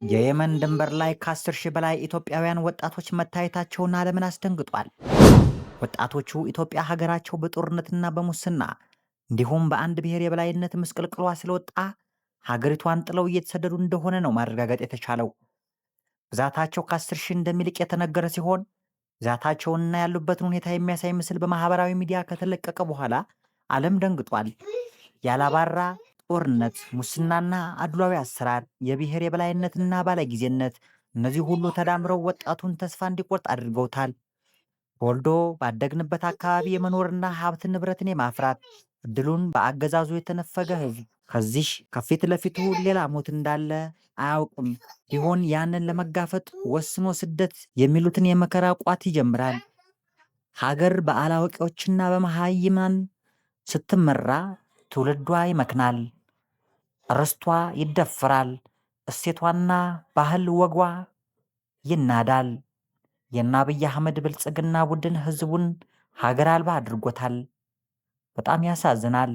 የየመን ድንበር ላይ ከ10,000 በላይ ኢትዮጵያውያን ወጣቶች መታየታቸውን ዓለምን አስደንግጧል። ወጣቶቹ ኢትዮጵያ ሀገራቸው በጦርነትና በሙስና እንዲሁም በአንድ ብሔር የበላይነት ምስቅልቅሏ ስለወጣ ሀገሪቷን ጥለው እየተሰደዱ እንደሆነ ነው ማረጋገጥ የተቻለው። ብዛታቸው ከ10,000 እንደሚልቅ የተነገረ ሲሆን ብዛታቸውንና ያሉበትን ሁኔታ የሚያሳይ ምስል በማህበራዊ ሚዲያ ከተለቀቀ በኋላ ዓለም ደንግጧል። ያላባራ ጦርነት፣ ሙስናና አድሏዊ አሰራር፣ የብሔር የበላይነትና ባለጊዜነት፣ እነዚህ ሁሉ ተዳምረው ወጣቱን ተስፋ እንዲቆርጥ አድርገውታል። ተወልዶ ባደግንበት አካባቢ የመኖርና ሀብት ንብረትን የማፍራት እድሉን በአገዛዙ የተነፈገ ህዝብ ከዚህ ከፊት ለፊቱ ሌላ ሞት እንዳለ አያውቅም ቢሆን ያንን ለመጋፈጥ ወስኖ ስደት የሚሉትን የመከራ ቋት ይጀምራል። ሀገር በአላዋቂዎችና በመሃይማን ስትመራ ትውልዷ ይመክናል፣ ርስቷ ይደፈራል፣ እሴቷና ባህል ወጓ ይናዳል። የእነ አብይ አህመድ ብልጽግና ቡድን ህዝቡን ሀገር አልባ አድርጎታል። በጣም ያሳዝናል።